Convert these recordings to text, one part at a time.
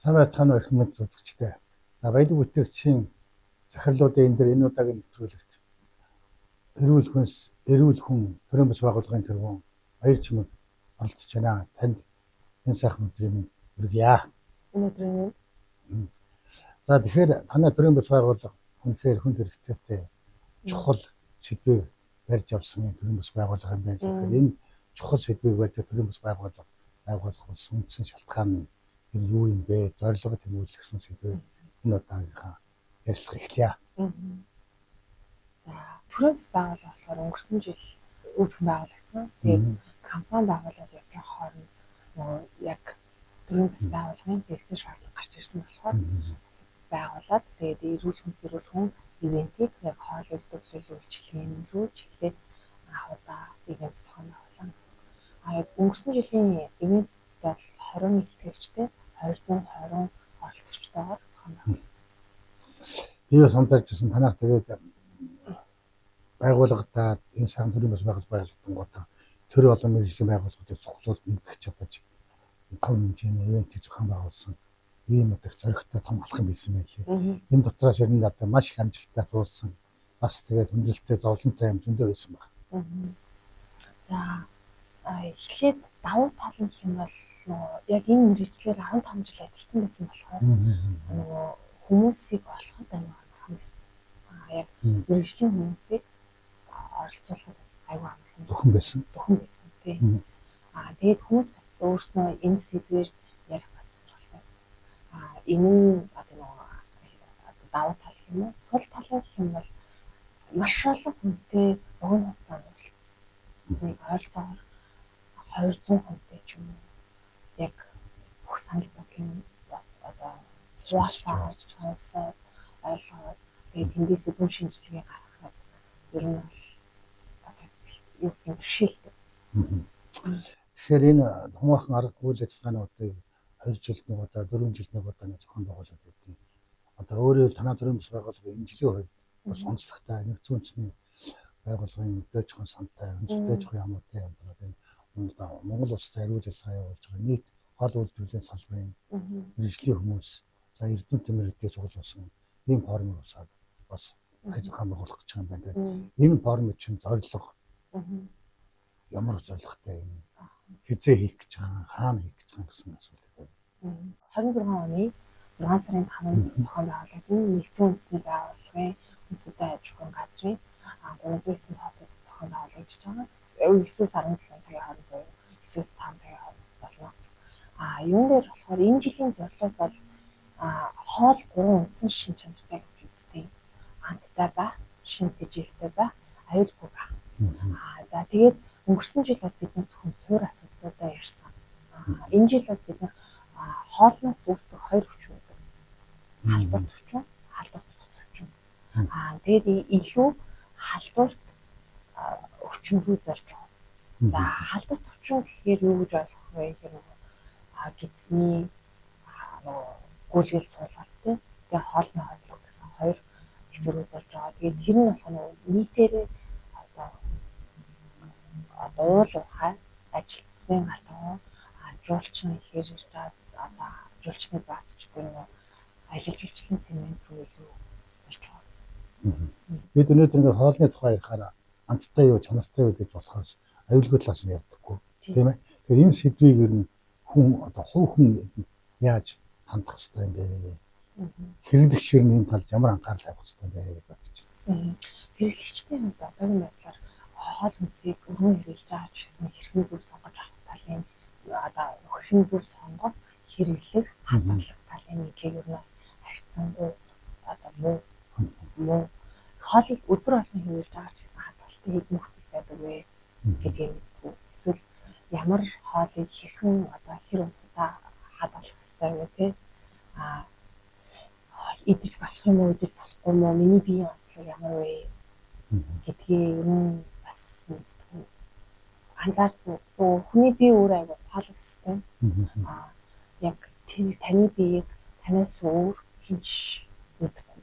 Сайн байцгаана уу, эрхэм мэнд үзэгчдээ. За, баялаг бүтээгчийн захирлуудын энэ дээр энэ удаагийн нэвтрүүлэгт эрүүл хүнс, эрүүл хүн төрийн бас байгууллагын тэргүүн Баяр Чимэг оролцож байна. Танд энэ сайхан өдрийн мэнд хүргье. Энэ өдрийн мэнд. За, тэгэхээр танай төрийн бас байгууллага үнэхээр хүнд хэрэгцээтэй чухал сэдвийг барьж авсан төрийн бас байгууллага юм байна. Тэгэхээр энэ чухал сэдвийг барьж төрийн бас байгууллага байгуулах болсон үндсэн шалтгаан нь тэр юу юм бэ? Зорилго тэмүүлэх гэсэн сэдвээр энэ удаагийнхаа ярилцлага эхлэе. За, төрийн бас байгууллага болохоор өнгөрсөн жил үүсгэн байгуулагдсан. Тэгээд компани байгуулаад явж байгаа хооронд нөгөө яг төрийн бас байгууллагын бэлтгэл шаардлага гарч ирсэн болохоор байгуулад, тэгээд эрүүл хүнс, эрүүл хүн ивентийг яг хоол үйлдвэрлэл үйлчилгээний рүү чиглээд анх удаа ивент зохион байгуулсан гэсэн. А яг өнгөрсөн жилийн ивент бол 21 илтгэгчтэй 220 оролцогчтойгоор зохион байгуулсан. Би бас анзаарч ирсэн, танах тэгээд байгууллагадаа энэ сайхан төрийн бас байгууллагад байгуулагдангуудаа төр олон мэргэжлийн байгууллагуудыг цуглуулж нэгтгэж чадаж том хэмжээний ивентийг зохион байгуулсан ийм одоо зоригтой том алхам байсан байлээ. Энэ дотроос ер нь одоо маш их амжилттай туулсан, бас тэгээд хүндрэлтэй, зовлонтой юм зөндөө байсан байна. За, эхлээд давуу тал нь гэх юм бол нөгөө яг энэ мэргэжлээр 15 жил ажилласан байсан болохоор нөгөө хүмүүсийг олоход аюу амархан байсан. Яг мэргэжлийн хүмүүсийг оролцуулахад аюу амархан. Дөхөн байсан. Дөхөн байсан, тийм. Тэгээд хүмүүс бас өөрснөө энэ сэдвээр ярих бас сонирхолтой байсан. Энэ нь одоо нөгөө давуу тал гэх юм уу? Сул тал гэх юм бол маш олон хүнтэй богино хугацаанд уулзсан. Нэг ойролцоогоор 200 хүнтэй ч юм уу яг бүх санал бодлын одоо хуваалцаад, сонсоод, ойлгоод, тэгээд тэндээс дүн шинжилгээ гаргахад ер нь бол одоо юу гэх юм, бэрхшээлтэй. Тэгэхээр энэ томоохон арга үйл ажиллагаануудыг 2 жилд нэг удаа, 4 жилд нэг удаа зохион байгуулад байдаг. Одоо өөрөөр танай төрийн бас байгууллагын энэ жилийн хувьд бас онцлогтой нэгдсэн үндэсний байгууллагын дээд жоохон сантай, өнцөг дээд жоохон яамуутай юм болоод энэ Монгол улстай эрүүл ажиллагаа явуулж байгаа нийт гол үйлдвэрлэлийн салбарын мэргэжлийн хүмүүс, за, эрдэмтэн мэргэжлийг цуглуулсан ийм форумыг усаад бас зохион байгуулах гэж байгаа юм байна. Энэ форумын чинь зорилго ямар зорилготой юм? Хизээ хийх гэж байгаа, хаана хийх гэж байгаа гэсэн асуулт байна. 26 оны 6 сарын 5-нд зохион байгуулагдана. Нэгдсэн үндэсний байгууллагын үндэсний аж ахуйн газрын 309 хотод зохион байгуулагдаж байгаа. 9-17 цагийн хооронд буюу 9-5 цагийн хооронд болно. Юун дээр болохоор энэ жилийн зорилго бол хоол гурван үндсэн шин чанартай гэж үздэг. Амттай байх, шин тэжээлтэй байх, аюулгүй байх. За, тэгээд өнгөрсөн жил бол бид нар зөвхөн суурь асуудлуудаа ярьсан. Энэ жил бол бид нар хоолноос үүсдэг хоёр хүчин байдаг. Халдварт хүчин, халдварт бус хүчин. Тэгээд илүү халдварт хүчин рүү зорж байгаа. За, халдварт хүчин гэхээр юу гэж ойлгох вэ гэхээр нөгөө гэдсний нөгөө гүйлгэл суулгалт, тийм. Тэгээ хоолны хотлог гэсэн хоёр хэсэг рүү зорж байгаа. Тэгээд тэр нь болохоор нөгөө нийтээрээ одоо уул уурхай, ажилтны галтгоо, жуулчин ихээр ирж байгаа, одоо жуулчны бааз ч гэх юм уу, аялал жуулчлалын сегмент рүү илүү зорж байгаа. Бид өнөөдөр ингээд хоолны тухай ярихаараа амттай юу, чанартай юу гэж болохоос аюулгүй талаас нь ярьдаггүй, тийм ээ. Тэгэхээр энэ сэдвийг ер нь хүн одоо хувь хүн яаж хандах хэрэгтэй юм бэ? Хэрэглэгч ер нь энэ талд ямар анхаарал тавих хэрэгтэй юм бэ гэж бодож байна. Хэрэглэгчдийн хувьд одоогийн байдлаар хоол хүнсийг өргөн хэрэглэж байгаа ч гэсэн хэрхэн зөв сонгож авах талын, одоо хэрхэн зөв сонгох, хэрэглэх, хадгалах талын мэдлэг ер нь харьцангуй одоо муу. Хоолыг өдөр болгон хэрэглэж байгаа ч гэсэн хадгалтын хэд нөхцөл байдаг вэ гэдгийг мэдгүй. Эсвэл ямар хоолыг хэрхэн одоо хэр удаа хадгалах ёстой вэ, те, идэж болох юм уу, идэж болохгүй юм уу, миний биеийн онцлог ямар вэ гэдгийг ер нь бас мэддэг. Анзаардгүй. Хүний бие өөр айгүй ухаалаг систем. Яг тэр таны биеийг танаас өөр хэн ч мэдэхгүй.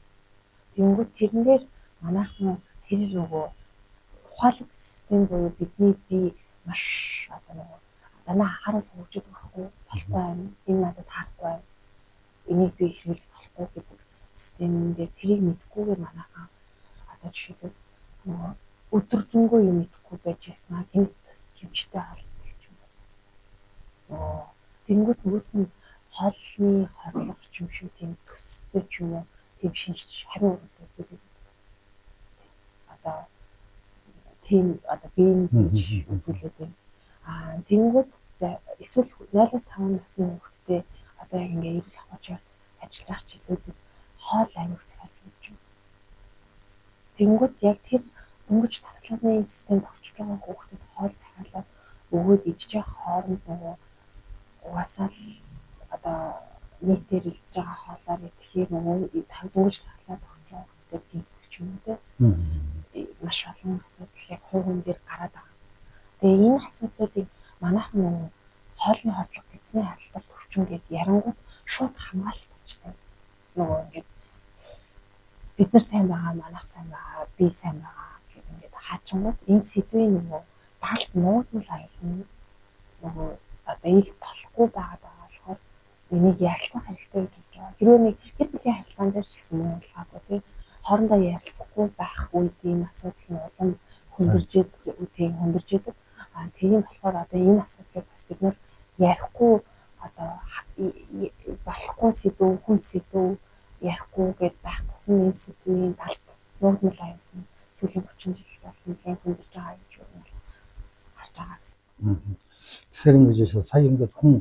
Тэгэнгүүт тэрэн дээр манайхан тэр нөгөө ухаалаг систем буюу бидний бие маш одоо нөгөө дандаа анхаарал хөгжиж байхгүй, болохгүй байна. Энэ надад таарахгүй байна. Энийг би хэрэглэж болохгүй гэдэг системэн дээр тэрийг мэдэхгүйгээр манайхан одоо жишээлбэл нөгөө өдөржингөө юм идэхгүй байж яснаа гэмт хэмжтэй хоолтой ч юм уу. Нөгөө тэнгүүт нөгөөт нь хоолны хорлох юм шиг тийм төстэй ч юм уу тийм шинж хариу үзүүлээд одоо тийм одоо биеийн үзүүлээд байна. Аа тэнгүүт эсвэл 0-5 насны хүүхэдтэй одоо яг ингээ эрүүл ахуйчаар ажиллаж байгаа чилүүдэд хоол аяг захиалж өгч юм. Тэнгүүт яг тэр дөнгөж татлагны системд орчиж байгаа хүүхдэд хоол захиалаад өгөөд ижиж явах хооронд нөгөө угаасаа л одоо нийтээр идэж байгаа хоолоор идэхээр нөгөө дөнгөж татлаад орж байгаа хүүхдэд гэмтдэг ч юм уу те. Маш олон асуудал яг хувь хүн дээр гараад байгаа. Тэгээ энэ асуудлуудыг манайхан нөгөө хоолны хордлого гэсний харилцаа төвчин гээд ярангууд шууд хамгаалалт авчтай. Нөгөө ингээд бид нар сайн байгаа, манайх сайн байгаа, би сайн байгаа гэх ингээд хаачингууд энэ сэдвийн нөгөө даалт нуудмал аюул нөгөө одоо ил болохгүй байгаад байгаа болохоор энийг ярилцах хэрэгтэй гэж бодож байгаа. Хэрвээ нэг гэр бүлийн харилцаан дээр ч гэсэн мөн ойлгоогүй тийм хоорондоо ярилцахгүй байх үед ийм асуудал нь улам хүндэрж тийм хүндэрж идэг. А тийм болохоор одоо энэ асуудлыг бас бид нар ярихгүй одоо болохгүй сэдв, хүн сэдв ярихгүй гэд байх тусам энэ сэдвийн далд нуугдмал аюул нь сүүлийн 30 жил бол нэлээд хүндэрж байгаа гэж юу харж байгаа гэсэн. Тэгэхээр ингэж сая ингээд хүн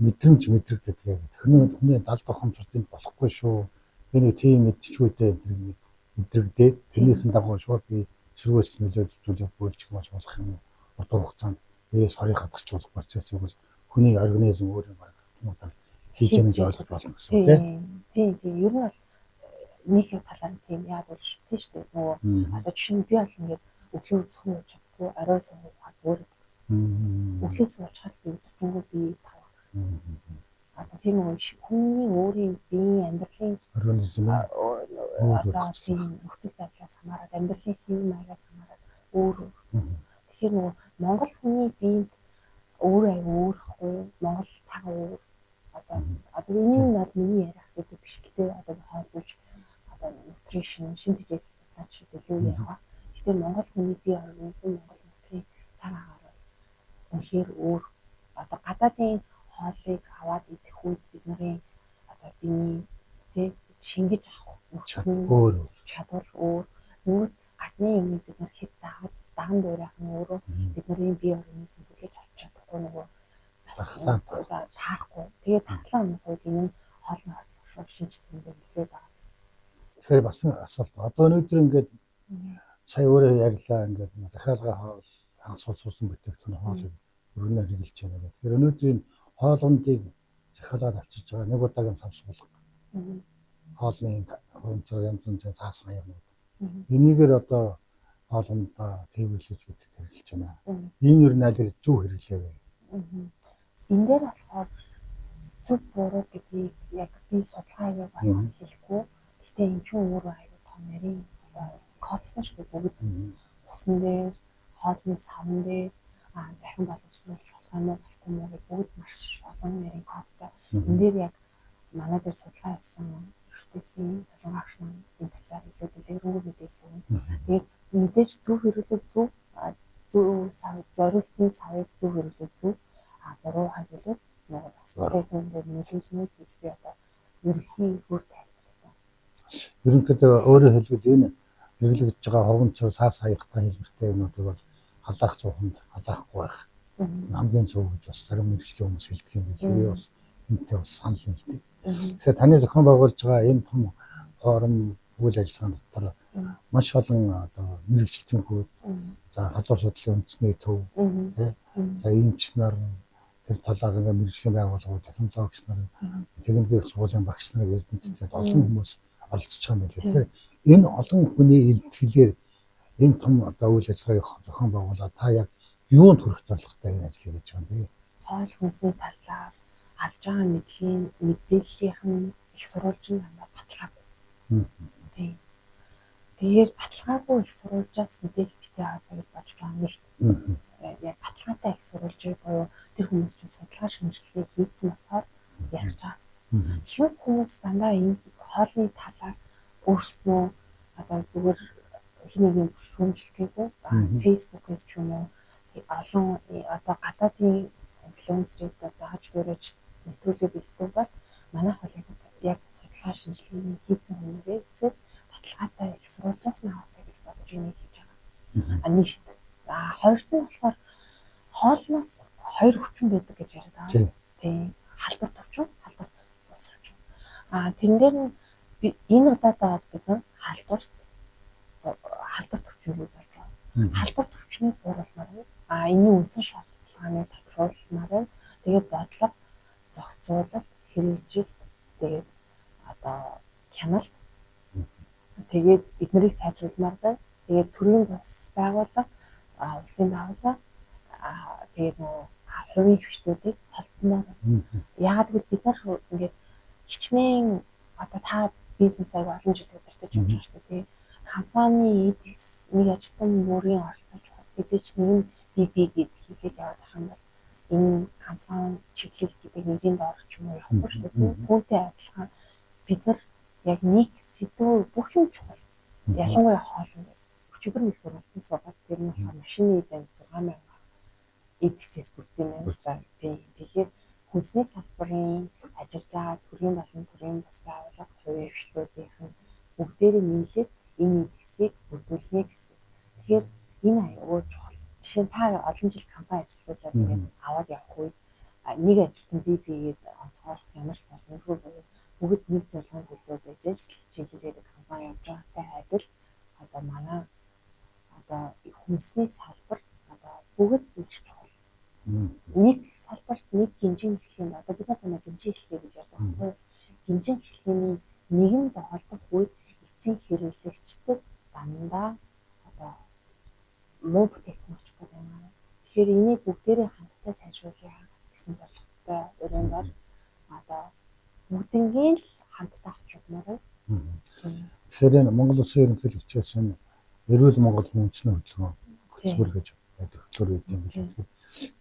мэдрэмж мэдрэгдэдэг яг хүний далд ухамсарт энд болохгүй шүү. Би нэг тийм мэдчихгүй дээ мэдрэгдээд тэрнийхэн дагуу шууд би сэргүүл нөлөөд зүйлийг бөөлж маш болох юм урт хугацаанд бие сорыг хадгалжуулах процессыг бол хүний организм өөрөө баг автоматар хийж яах гэж ойлгож болно гэсэн үг тийм. Тийм тийм. Ер нь бол нэг талаар тийм яг бол тийм шүү дээ. Нөгөө одоо жишээ нь би бол ингээд өглөө зөвхөн ууж чадахгүй, орой суухаар зүгээр. Өглөө суучхаар би өдөржингөө би тавах. Одоо тийм нөгөө хүний өөрийн биеийн амьдралын организм одоо тийм нөхцөл байдлаас хамаарат, амьдралын хэв маягаас хамаарат өөр. Тэгэхээр нөгөө Монгол хүний биед өөр аюу өөр хгүй, Монгол цаг өөр. Одоо энэ нь бол миний ярих сэдв биш л дээ. Одоо хоол зүйч одоо nutrition, шинэ тэжээл судлаач илүү ярих ба. Гэхдээ Монгол хүний бие организм, Монгол нутгийн цаг агаар бол үнэхээр өөр. Одоо гадаадын хоолыг аваад идэх үед бидний одоо биений тэ шингэж авах нөхцөл нь өөр, чадвар өөр. Нөгөө гадны юмыг бид нар хэд даган дуурайх нь өөрөө бидний бие организм хүлээж авч чадахгүй нөгөө бас таарахгүй. Тэгээд татлаа унах үед энэ нь хоолны хордлого шууд шинж тэмдэг нөлөөд байгаа гэсэн. Тэгэхээр бас асуулт. Одоо өнөөдөр ингээд сая өөрөө ярьлаа ингээд захиалга хоол хагас суусан бүтээгдэхүүн хоолыг өргөнөөр хэрэглэж байна гэх. Тэгэхээр өнөөдрийн хоолундыг захиалгаад авчирж байгаа нэг удаагийн сав суулга. Хоолны хуримтлал янз янзын цаасан юмнууд. Энийгээр одоо хоолундаа тээвэрлэж бид хэрэглэж байна. Энэ юу нь аль зөв хэрэглээ вэ? Энэ дээр болохоор зөв буруу гэдгийг яг би судалгаа хийгээд болохоор хэлэхгүй. Гэхдээ энэ чинь өөрөө аюу том нарийн одоо кодсон шүү дээ бүгд. Усан дээр, хоолны савн дээр дахин боловсруулж болох юм уу, болохгүй юм уу гэх бүгд маш олон нарийн кодтой. Энэ дээр яг манай дээр судалгаа хийсэн эртээсийн цалингаагч маань энэ талаар илүү дэлгэрэнгүй мэдээлэл өгнө. Тэгээд мэдээж зөв хэрэглэл зөв, зөв сав зориултын савыг зөв хэрэглэл зөв, а буруу хэрэглэл нөгөө бас бүтээгдэхүүн дээр нөлөөлнө л гэж би одоо ерөнхий хөр тайлбарлаа. Ерөнхийдөө өөрөөр хэлбэл энэ хэрэглэгдэж байгаа ховгомцоор цаас хаягтай хэлбэртэй юмнуудыг бол халаах цууханд халаахгүй байх хамгийн зөв гэж бас зарим мэргэжлийн хүмүүс хэлдэг юм билээ. Би бас энэтэй бас санал нийлдэг. Тэгэхээр таны зохион байгуулж байгаа энэ том форум үйл ажиллагааны дотор маш олон одоо мэргэжилтэнхүүд, за халуун судлалын үндэсний төв, тий, за эмч нар, тэр талаар ингээ мэргэжлийн байгууллагууд, технологич нар, техникийн сургуулийн багш нар эрдэмтдээ олон хүмүүс оролцож байгаа юм билээ. Тэгэхээр энэ олон хүний илтгэлээр энэ том одоо үйл ажиллагааг зохион байгуулаад та яг юунд хүрэх зорилготой энэ ажлыг хийж байгаа юм бэ? Хоол хүнсний талаар авж байгаа мэдлийн мэдээллийнх нь их сурвалж нь дандаа баталгаагүй. Тийм. Тэгэхээр баталгаагүй их сурвалжаас мэдээлэл битээ аваа гэж бодож байгаа нэгт. Яг баталгаатай их сурвалжийг буюу тэр хүмүүс чинь судалгаа шинжилгээ хийсэн болохоор ярьж байгаа. хүмүүс дандаа энэ хоолны талаар өөрснөө одоо зүгээр хин нэгний шүүмжлэхээгүй Facebook-ээс ч юм уу олон одоо гадаадын инфлюенсерүүд дагаж дуурайж нэвтрүүлэг бэлддэг бол манайх бол яг судалгаа шинжилгээний хийсэн хүмүүсээс баталгаатай их сурвалжаас нь аваасаа гэж бодож энийг хийж байгаа. А нэг хоёрт нь болохоор хоолноос хоёр өвчин байдаг гэж яриад байгаа. Тийм. Халдвар төвчин, халдвар бус өвчин. А тэрэн дээр нь энэ удаадаа бид нар халдвар төвчнийг зорж байгаа. Халдвар төвчнийг бууруулмаар байна. А энэний үндсэн шалтгааныг тодорхойлмаар байна. Тэгээд бодлого, зохицуулалт, хэрэгжилт, тэгээд одоо хяналт. Тэгээд эднэрийг сайжруулмаар байна. Тэгээд төрийн бус байгууллага, улсын байгууллага, тэгээд нөгөө хувийн хвшлүүдийг холбомоор байна. Яагаад гэвэл бид нар ингээд хичнээн одоо та бизнес аяг олон жил удирдах явж байгаа шүү дээ. Компани эдис нэг ажилтан бүрийн оролцооч хэзээ ч нэг нь би гэд хийгээд яваад байх юм бол энэ компани чиглэл гэдэг нэрийн доор ч юм уу явахгүй шүү дээ. Түүнтэй адилхан бид нар яг нэг сэдв бүх юм чухал. Ялангуяа хоолн дээр. Өчигдөр нэг сургалтын суугаад тэр нь болохоор машины эд 6000 эдсээс бүрдсэн юм байна л да. Тэгэхээр хүнсний салбарын ажиллаж байгаа төрийн болон төрийн бус байгууллага, хувийн хвшлүүдийнхэн бүгдээрээ нийлээд энэ эдсийг бүрдүүлнэ гэсэн. Тэгэхээр энэ аюул чухал. Жишээ нь та олон жил компани ажиллуулаад ингээд аваад явах үед нэг ажилтан би бигээд онцгойрох ямар ч боломжгүй буюу бүгд нэг зорилгын төлөө байж л чиглэлээр компани явж байгаатай адил одоо манай одоо хүнсний салбар одоо бүгд нэг чухал. Нэг салбарт нэг гинжин эхлэх юм. Одоо бид нар танаа гинжин эхлэе гэж ярьдаг байхгүй юу? Гинжин эхлэхний нэгэн доголдох үед эцсийн хэрэглэгчдэд дандаа одоо муу бүтээгдэхүүн очих гэдэг юм аа. Тэгэхээр энийг бүгдээрээ хамтдаа сайжруулъя гэсэн зорилготой өрөөнд ор одоо бүгднгийн л хамтдаа авч явмаар байна. Тэгэхээр энэ Монгол Улсын ерөнхийлөгчөөс энэ эрүүл Монгол үндэсний хөдөлгөөн хөтөлбөр гэж байдаг хөтөлбөр байдаг юм билээ.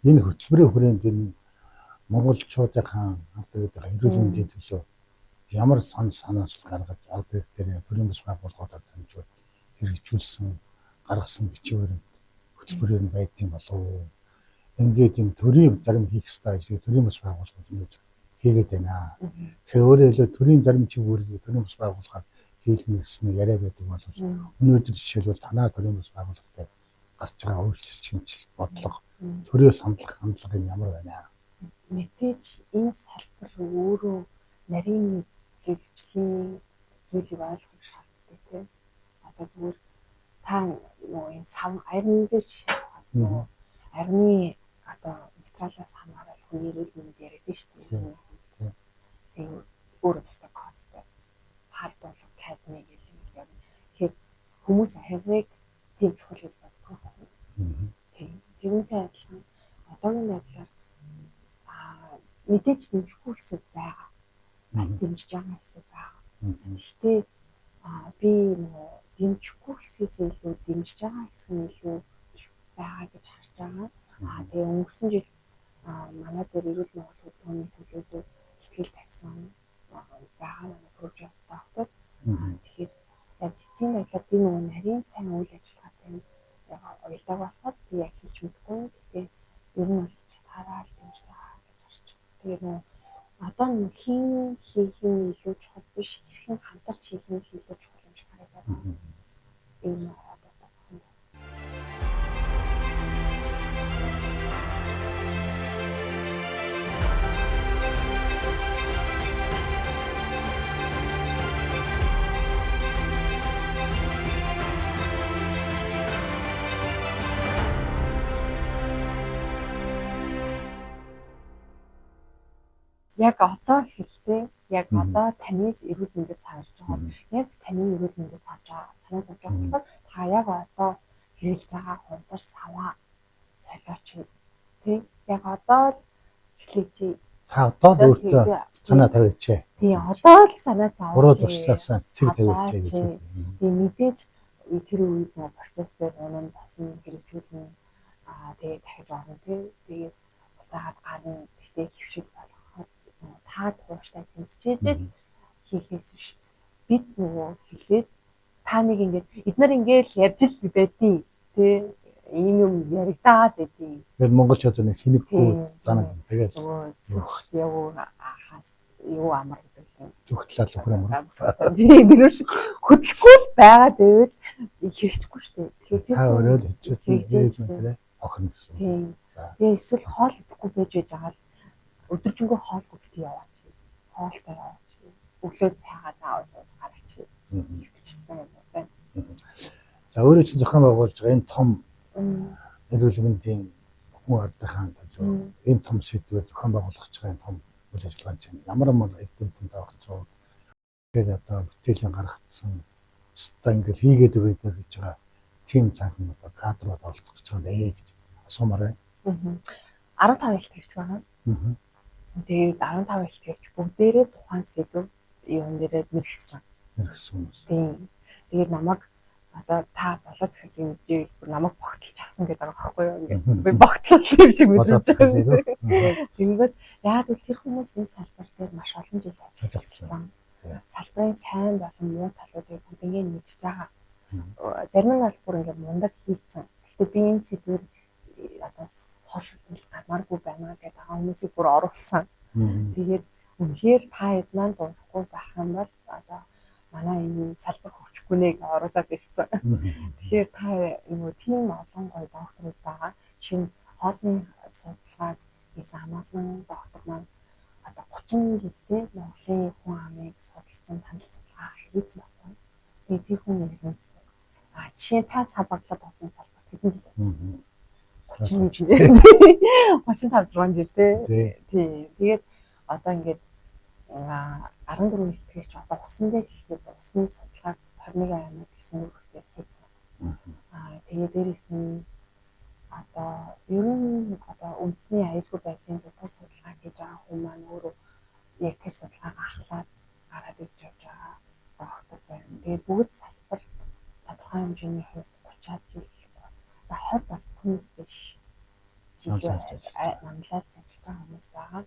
Энэ хөтөлбөрийн хүрээнд энэ монголчуудын ард иргэдийн эрүүл мэндийн төлөө ямар санаачил гаргаж ард иргэдээр төрийн бас байгууллагуудаар дамжуулж хэрэгжүүлсэн гаргасан бичвэр хөтөлбөрөөр нь байдсан болов уу? Ингээд юм төрийн зарим хийх ёстой ажлыг төрийн бас байгууллагууд өнөөдөр хийгээд байна. Тэгэхээр өөрөөр хэлбэл төрийн зарим чиг үүргийг төрийн бас байгууллагаар хийлнэ гэсэн яриа байдаг боловч өнөөдөр жишээлбэл танаа төрийн бас байгууллагатай гарч байгаа өөрчлөлт, шинэчлэл, бодлого, төрөөс хандлага юм ямар байна? Мэдээж энэ салбар өөрөө нарийн мэргэжлийн зүйлийг ойлгохыг шаарддаг тийм. Одоо зүгээр та нөгөө энэ сав аярн дээр жишээ авахад нөгөө арны одоо материалаас хамаарал хүний эрүүл мэнд яриад шүү дээ. Тэгээ өөрөө тусдаа кодтой хардуулга кадми гэх юм яг. Тэгэхээр хүмүүс авиаг тийм чухал гэж боддог байхгүй. Тийм. Тэрнтэй адилхан одоогийн байдлаар мэдээж дэмжихгүй хэсэг байгаа. Бас дэмжиж байгаа хэсэг байгаа. Гэхдээ би нөгөө дэмжихгүй хэсгээс илүү дэмжиж байгаа хэсэг нь илүү их байгаа гэж харж байгаа. Тэгээ өнгөрсөн жил манай дээр эрүүл Монгол хөдөлгөөний төлөөлөл ихтгэл тавьсан байгаа манай төрж доктор. Тэгэхээр яг эцсийн байдлаар би нөгөө нарийн сайн үйл ажиллагаатай яг уялдааг болохоор би яг хэлж мэдэхгүй. Гэхдээ ер нь бол чадхаараа л дэмжиж байгаа гэж харж байна. Тэгээ нөгөө одоо хэн хийх нь илүү чухал биш, хэрхэн хамтарч хийх нь илүү чухал юм шиг харагдаад байна. Энэ одоо тохиолдол. Яг одоо хэлтэй, яг одоо танаас эрүүл мэндэд цаашж байгаа. Яг таны эрүүл мэндэд цааш байгаа. Санаа зовж байгаа болохоор та яг одоо хэрэглэж байгаа хувцас саваа солиоч тий. Яг одоо л эхлэж та одоо л өөртөө санаа тавиач. Тий, одоо л санаа зовж. Буруу туршлаасаа цэг тавиач гэж. Тий, мэдээж тэр үед нөгөө процесс дээр унан босно хэрэгжүүлнэ. Тэгээ дахиж орно тий. Тэгээд буцаагаад гарна. Гэхдээ хөвшил болох та тууштай тэмцээжэл нар ингээл ярьж л байдیں۔ Тэ ийм юм яригдаад байдیں۔ Тэгээд монголчууд нэг хинэггүй занаг тэгээд нөгөө сүх яв хас юу амар гэдэг юм. Зүх талаар л хөр амар. Тийм тэр шиг хөдлөхгүй л байгаа гэвэл хэрэгжихгүй шүү дээ. Тэгэхээр та өөрөө л хэвчээ охин гэсэн. Тийм. Тэгээ эсвэл хоол идэхгүй байж байгаа л өдөржингөө хоолгүй бити яваач. Хоолтой яваач. Өглөө цайгаа заавал гараач. Хөвчлэн юм байна. За өөрөө чинь зохион байгуулж байгаа энэ том эрүүл мэндийн хүн ардынхаа төлөө энэ том сэдвээр зохион байгуулах гэж байгаа энэ том үйл ажиллагаа чинь ямар ямар эрдэмтэн тогтцоо тэгээд одоо бүтээлийн гаргацсан өстой ингээд хийгээд өгöd гэж байгаа тийм цаахан одоо кадрууд оролцох гэж байгаа юм гэж асуумаар байна. 15 илтгэгч байгаа. Тэгээд 15 илтгэгч бүгдээрээ тухайн сэдв юун дээрээ мэргэсэн. Мэргэсэн хүмүүс. Тийм. Тэгээд намайг одоо та болоо захирлын хэмжээ бүр намайг богтлж авсан гэдэг байгаа байхгүй юу? Ингээд би богтлсон юм шиг мэдэрч байгаа. Тэгэнгүүт яагаад гэвэл тэр хүмүүс энэ салбар дээр маш олон жил ажилласан. Салбарын сайн болон муу талуудыг бүгднийг мэдж байгаа. Зарим нь бол бүр ингээд мундаг хийцэн. Гэхдээ би энэ сэдвээр одоо сошиал медиа гармааргүй байна гэдэг байгаа хүмүүсийг бүр оруулсан. Тэгээд үнэхээр та хэд маань дурахгүй байх юм бол одоо манай энэ салбар хөгжихгүй нэ гэж оруулаад ирсэн. Тэгэхээр та нөгөө тийм олон гоё докторууд байгаа. Шинэ хоолны судалгааг хийсэн хамгаалан доктор маань одоо 30 жилдээ Монголын хүн амыг судалсан танил судалгаа хийсэн байхгүй. Тэгээд тэр хүн нэг л үзсэн. А жишээ та сав баглаа бодсон салбар хэдэн жил ажилласан? 30 жил. 35 6 жил тий. Тий. Тэгээд одоо ингээд 14 илтгэгч одоо усан дээр хэлэхэд усны судалгааг 21 аймаг гэсэн үүрэгтэй хийсэн. Аа тэгээд дээрэс нь одоо ер нь одоо үндэсний аюулгүй байдлын зөвхөн судалгаа хийж байгаа хүн маань өөрөө яг тэр судалгаагаа ахлаад гараад ирж явж байгаа доктор байна. Тэгээд бүгд салбар тодорхой хэмжээний хувьд 30-аад жил одоо 20 бол түүнээс биш жил намлалж ажиллаж байгаа хүмүүс байгаа.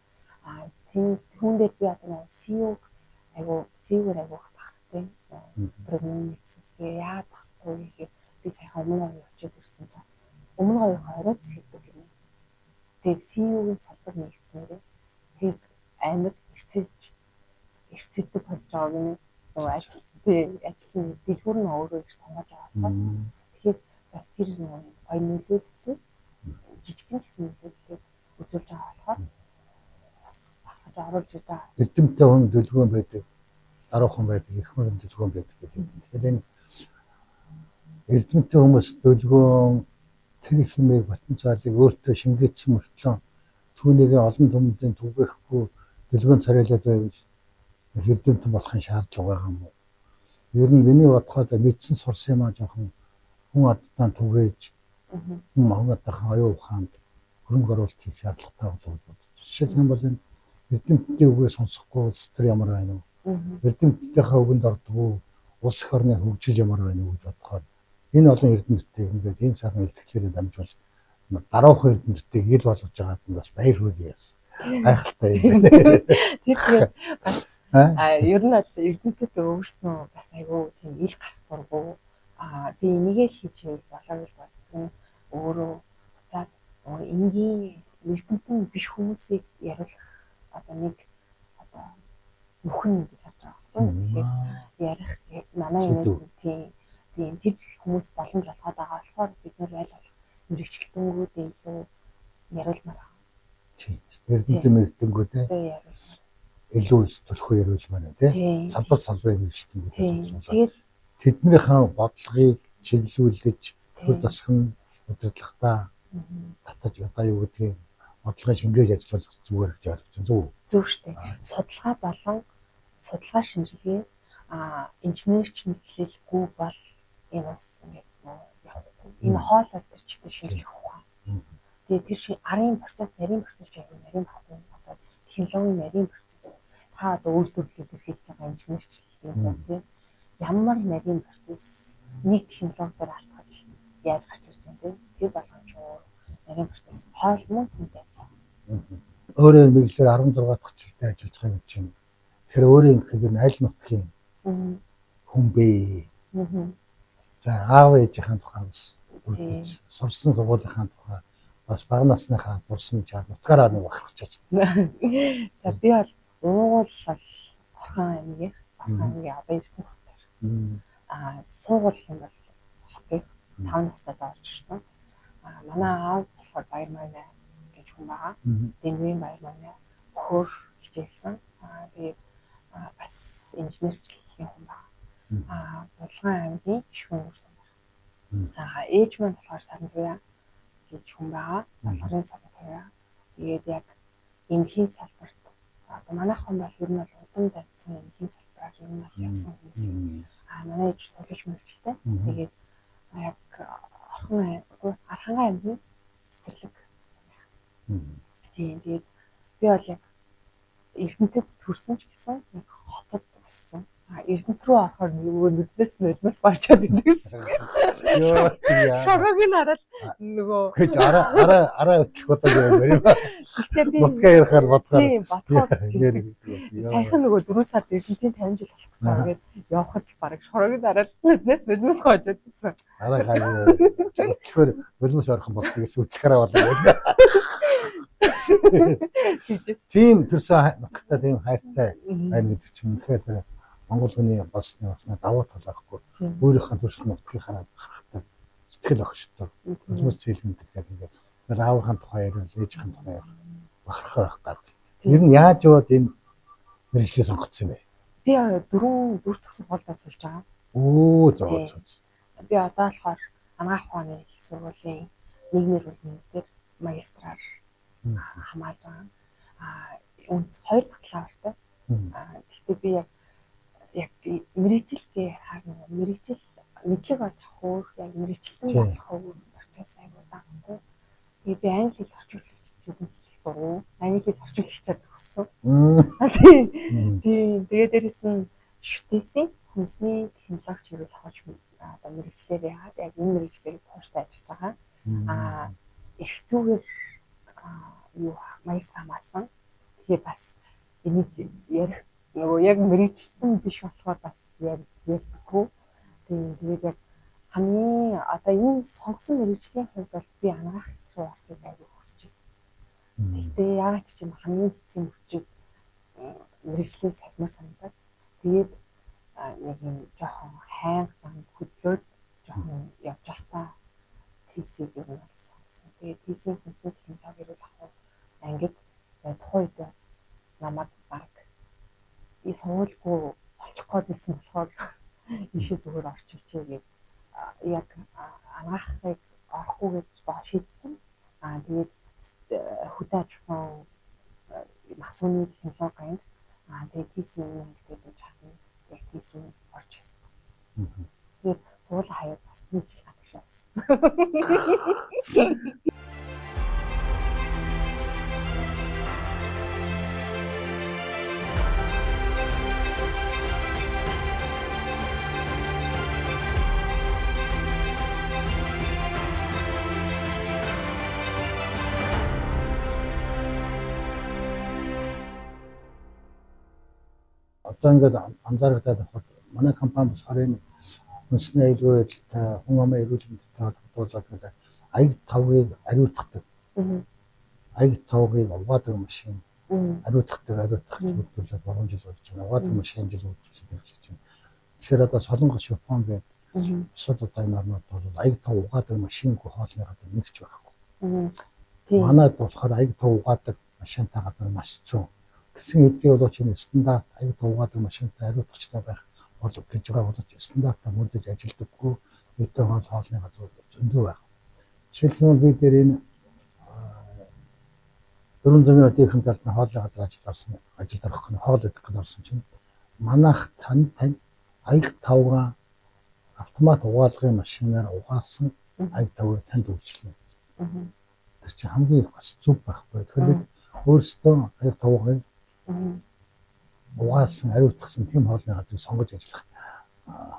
А тийм түүн дээр би одоо нэг CEO-г айгу CEO-гээр айгу бахархтай. Программист би яагаад бахархгүй гэхээр би саяхан өмнө гоё очиж ирсэн чинь өмнө гоё хороод сэдв гинэ. Тэгээд CEO-гийн салбар нэгдсэнээр тэр аймаг эрсэлдэг болж байгаа гинэ. Нөгөө ажил тий ажлын дэлгүүр нь өөрөө их тонгож байгаа болохоор тэгэхээр бас тэр нөгөө гоё нөлөөллөө жижигхэн гэсэн нөлөөллийг үзүүлж байгаа болохоор оруулж иж байгаа. Эрдэмтдээ хүн дүлгөөн байдаг, даруухан байдаг, их мөрөн дүлгөөн байдаг гэдэг. Тэгэхээр энэ эрдэмтдээ хүмүүс дүлгөөн тэр хэмээх потенциалыг өөртөө шингээсэн мөртлөө түүнийг олон түмэндээ түгээхгүй дүлгөөн царайлаад байвал эрдэмтэн болохын шаардлага байгаа юм уу? Ер нь миний бодоход мэдсэн сурсан юм аа жоохон хүн адтан түгээж хүн ардынхаа оюун ухаанд хөрөнгө оруулалт хийх шаардлагатай болов уу гэж бодож. Жишээлх юм бол энэ эрдэмтдийн үгээ сонсохгүй улс төр ямар байна вэ? Эрдэмтдийнхээ үгэнд ордгоо улс эх орны хөгжил ямар байна уу гэж бодохоор энэ олон эрдэмтдийг ингээд энэ сайхан илтгэлээр дамжуул даруухан эрдэмтдийг ил болгож байгаад нь бас баяр хөөрье яасан. Гайхалтай юм байна. Тэр тэгээд бас ер нь бол эрдэмтэд өөрснөө бас айгүй тийм ил гарах дургу а би энийгээ хийж болоо гэж боддог нь өөрөө буцаад энгийн эрдэмтэн биш хүмүүсийг яриулах одоо нэг одоо нүхэн гэж харж байгаа байхгүй. Тэгэхээр ярих манай юм тийм тэр хүмүүс боломж олгоод байгаа болохоор бид нар аль болох мэрэгчлэнгүүдээ илүү яриулмаар байгаа. Тийм. Эрдэмтэн мэрэгдэнгүүдээ илүү төлхөө яриулмаар байна тий. Салбар салбарын мэрэгчлэнгүүдээ. Тэгээд тэднийхээ бодлогыг чиглүүлж төр засгийн удирдлагатай татаж одоо юу гэдгийг бодлогын шингээж ажиллах зүгээр гэж ойлгож байна. Зөв үү? Зөв шүү дээ. Судалгаа болон судалгаа шинжилгээ инженерч нийтлэлгүй бол энэ бас ингээд явахгүй. Энэ хоолой төрчтэй шинжлэх ухаан. Тэгээд тэр шиг арын процесс, нарийн процесс яг нарийн баггүй. Одоо технологийн нарийн процесс. Та одоо үйлдвэрлэлээр хийж байгаа инженерчлэл юм тийм. Ямар нарийн процесс нэг технологи дээр алтгал яаж гарч ирж байна тийм. Тэр болгоомж өөр нарийн процесс хоол мөн түнтэй. Өөрөө мэргэжлээр 16 дахь жилдээ ажиллаж байгаа юм чинь. Тэгэхээр өөрөө ингэхэд нь аль нутгийн хүн бэ? За аав ээжийнхээ тухай бас дурдж, сурсан сургуулийнхаа тухай бас бага насныхаа дурсан чаар нутгаараа нэг бахархаж чаж. За би бол уугуул бол Орхон аймгийн Орхон аймгийн одоо Эрдэнэ хотоор. Аа суугуул юм бол хотыг 5 настай орж ирсэн. Аа манай аав болохоор Баярмайна гэж хүн байгаа. Дэнгүүн Баярмайна бөхөр хичээлсэн. Аа тэгээд бас инженерчлэлийн хүн байгаа. Аа Булган аймгийн Шүн үрсэн байна. Аа ээж маань болохоор Сарантуяа гэж хүн байгаа. Булгарын Сарантуяа. Тэгээд яг эмнэлгийн салбарт одоо манайх хүн бол ер нь бол удам давьцсан эмнэлгийн салбараар ер нь бол явсан хүмүүс. Аа манай ээж суулагч мэргэжилтэй. Тэгээд яг Орхон Архангай аймгийн цэцэрлэг гэсэн байх. Тийм тэгээд би бол яг Эрдэнэтэд төрсөн ч гэсэн яг хотод өссөн. А Эрдэнэт рүү орохоор нөгөө нүднээс нулимс гарчаад идэг шээ. Йоо яа. Шорог нь хараад нөгөө Гэж араа араа араа хөтлөх удаа юм байна. Гэхдээ би Нутгаа ярихаар бодохоор тийм бодохоор саяхан нөгөө 4 сард Эрдэнэтийн 50 жил болох гээд явхад бараг шорог нь хараад нүднээс нулимс гарч ирсэн. Араа хаа хөтлөхөөр нулимс орхон болдог гэсэн хөтлөхөөрөө болоо. Тийм төрсөн нутагтай тийм хайртай байна гэдэг чинь үнэхээр тэр Монгол хүний болсны басна давуу тал байхгүй. Өөрийнхөө төрсөн нутгийг хараад бахархдаг сэтгэл огшдог. Нулимс зээлмэд гэдэг ингээд тэр аавынхаа тухай яриад, ээжийнхээ тухай ярих бахархаа байх гад. Ер нь яаж яваад энэ мэргэжлээ сонгоцсон юм бэ? Би дөрөв дэх сургуультай сурж байгаа. Өө зөө зөө. Би одоо болохоор Анагаах ухааны их сургуулийн нийгмийн эрүүл мэндээр магистраар хамгаалж байгаа. Аа үнц 2 бакалавртай. Аа гэхдээ би яг мэргэжилгээ хараа нөгөө мэргэжил мэдлэг болж авах өөр яг мэргэжилтэн болох өөр процесс айгуу дагахгүй. Тэгээ би англи хэл орчуулагч гэж үг хэлэх дургу. Англи хэл орчуулагчаар төгссөн. Тийм. Тийм. Тэгээ дээрэс нь шүтээсийн хүнсний технологич эрүүл ахуйч одоо мэргэжлээр яагаад яг энэ мэргэжлээр тууштай ажиллаж байгаа. Аа эрх зүгээр юу магистр хамгаалсан. Тэгэхээр бас энийг ярих нөгөө яг мэргэжилтэн биш болохоор бас ярьдаггүй. Тийм тэгээд яг хамгийн одоо энэ сонгосон мэргэжлийн хувьд бол би анагаах руу орохыг айгүй хүсэж байсан. Гэхдээ яагаад ч юм хамгийн эцсийн мөчид мэргэжлийн салмаар санагдаад тэгээд нэг юм жоохон хайнга зам хөдлөөд жоохон явж байхдаа TC-г ер нь бол сонгосон. Тэгээд TC-ийн хүнсний технологи эрүүл ахуй ангид за тухайн үед бас намайг баг и сургуульгүй болчих гээд байсан болохоор ийшээ зүгээр орч ирчээ гээд яг анагаахыг орохгүй гэж шийдсэн. Аа тэгээд хөдөө аж ахуйн мах сүүний технологи анги аа тэгээд TC-ийн ангид байж хатна яг TC орж ирсэн. Тэгээд сургуулийн хаяад бас нэг жил гадагш явсан. Одоо ингээд анзаарагдаад байхад манай компани болохоор энэ хүнсний аюулгүй байдалтай, хүн амын эрүүл мэндтэй холбогдуулаад ингээд аяг тавгийг ариутгадаг. Аяг тавгийг угаадаг машин ариутгадаг, ариутгах үйлдвэрлэлд 3 жил болж байна. Угаадаг машин жил үйлдвэрлэлд эхэлж байна. Тэгэхээр одоо Солонгос, Япон гээд бусад одоо энэ орнууд бол аяг тав угаадаг машингүй хоолны газар нэг ч байхгүй. Манайд болохоор аяг тав угаадаг машинтай газар маш цөөн. Гэсэн хэдий бол энэ стандарт аяг тав угаадаг машинтай ариутгачтай байх бол гэж байгаа боловч стандартаа мөрдөж ажилдаггүй нийтийн хоол хоолны газрууд зөндөө байх. Жишээлх юм бол би дээр энэ 400 өдөрийн талд нь хоолны газар ажилд орсон, ажилд орох гэнэ хоол идэх гэж орсон чинь манайх тань аяг тавгаа автомат угаалгын машинаар угаасан аяг тавыг танд үйлчилнэ. Тэр чинь хамгийн их бас зөв байхгүй. Тэгэхээр бид өөрсдөө аяг тавгыг угаасан, ариутгасан тийм хоолны газрыг сонгож ажиллах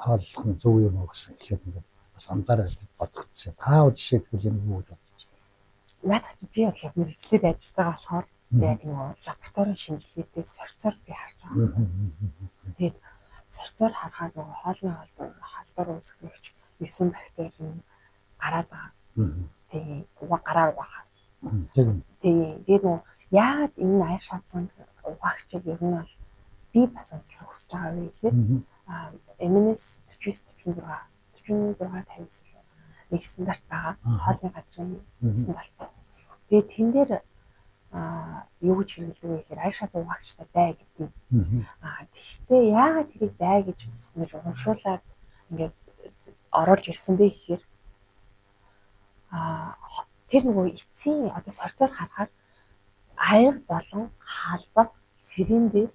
хооллох нь зөв юм уу гэсэн эхлээд ингээд бас анзаараад бодгдсон. Та жишээ гэвэл энэ юу гэж бодож байна? Наадах чи би бол яг мэргэжлээр ажиллаж байгаа болохоор яг нөгөө лабораторийн шинжилгээтэй сорцоор би харж байгаа. Тэгээд сорцоор харахаар нөгөө хоолны халдвар үүсгэгч 9 бактери нь гараад байгаа. Тийм, гараар угаахаар. Тийм. Тийм. Тэгээд нөгөө яагаад энэ аяг шаазан угаагчийг ер нь бол би бас онцлохыг хүсэж байгаа вэ гэхээр MNS 49 46 46 59 нэг стандарт байгаа. Хоолны газрын стандарт. Тэгээд тэн дээр юу гэж хэрэглэдэг вэ гэхээр аяг шаазан угаагчтай бай гэдэг. Тэгэхдээ яагаад тэрийг бай гэж ингэж урамшуулад ингээд оруулж ирсэн бэ гэхээр тэр нөгөө эцсийн одоо сорцоор харахаар аяга болон халбаг сэрэн дээр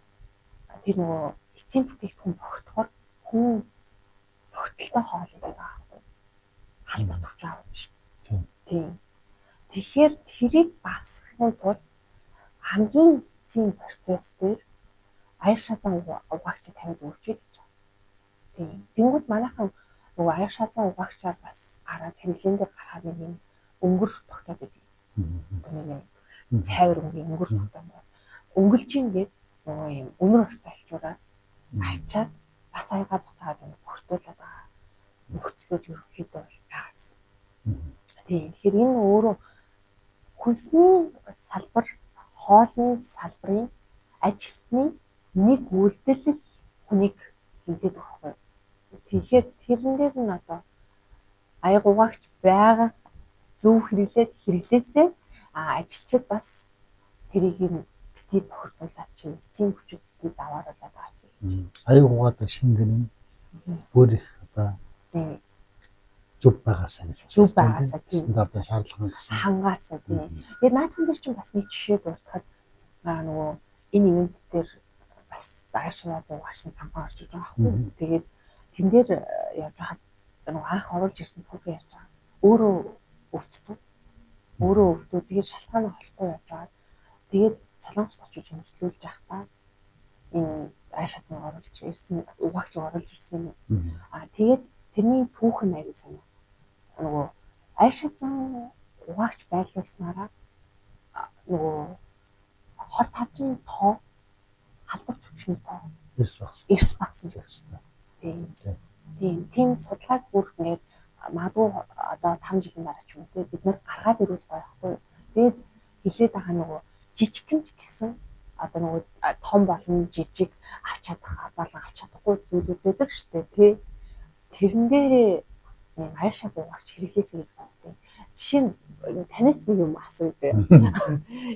тэр нөгөө эцсийн бүтээгдэхүүн бохирдохоор хүн бохирдолтой хоол идэв байгаа байхгүй. Халбаг төрж байгаа юм шиг. Тийм. Тэгэхээр тэрийг багасгахын тулд хамгийн эцсийн процесс дээр аяг шазан угаагч тавиад өгч л гэж байна. Тийм. Тэнгүүд манайхан нөгөө аяг шазан угаагчаар бас гараад хэрэглэн дээр гараад нэг юм өнгөр тогтоод байдаг. Нэг юм цайвар өнгийн өнгөр тогтоод. Өнгөлж ингээд нөгөө юм үнэр орцоо альчуураад арчаад бас аягаа буцаад ингэ бохирдуулаад байгаа нөхцлүүд ерөнхийдөө бол байгаа гэсэн. Тийм. Тэгэхээр энэ өөрөө хүнсний салбар, хоолны салбарын ажилтны нэг үйлдэл хүнийг хэмтээд байгаа байхгүй. Тэгэхээр тэрэн дээр нь одоо аяг угаагч байгаа зөв хэрэглээд хэрэглээсээ ажилчид бас тэрийг нь бити бохирдуулаад чинь эцсийн хүчит бити завааруулаад байгаа чинь. Аяг угаадаг шингэн нь бүр их одоо зөв байгаасаа гэж. Зөв байгаасаа тийм. Стандартын шаардлага гэсэн. Хангаасаа тийм. Тэгээд наадхан дээр чинь бас нэг жишээ дуртахад нөгөө энэ ивент дээр бас аашаа зуугаш нь компани орж иж байгаа байхгүй. Тэгээд тэн дээр явж байхад нөгөө анх оруулж ирсэн түүхээ ярьж байгаа. Өөрөө өвдсөн. Өөрөө өвдөө тэгээд шалтгаанаа олохгүй явж байгаа. Тэгээд Солонгост очиж хэмжлүүлж байхдаа энэ аашаа оруулж ирсэн, угаагч оруулж ирсэн. Тэгээд тэрний түүх нь аягүй сонио. Нөгөө аашаа угаагч байрлуулснараа нөгөө хор тавдрын тоо, халдвар төвчний тоо эрс багсан. Тийм. Тийм. Тийм судалгааг бүр ингээд магадгүй одоо 5 жилийн дараа ч юм уу те бид нар гаргаад ирвэл гоё байхгүй. Тэгээд хилээд байгаа нөгөө жижигхэн ч гэсэн одоо нөгөө том болон жижиг авч чадах болон авч чадахгүй зүйлүүд байдаг шүү дээ тий. Тэрэн дээрээ нэг аяшаа зуугаач хэрэглээсэй гэж боддог. Жишээ нь танаас нэг юм асууя зэ.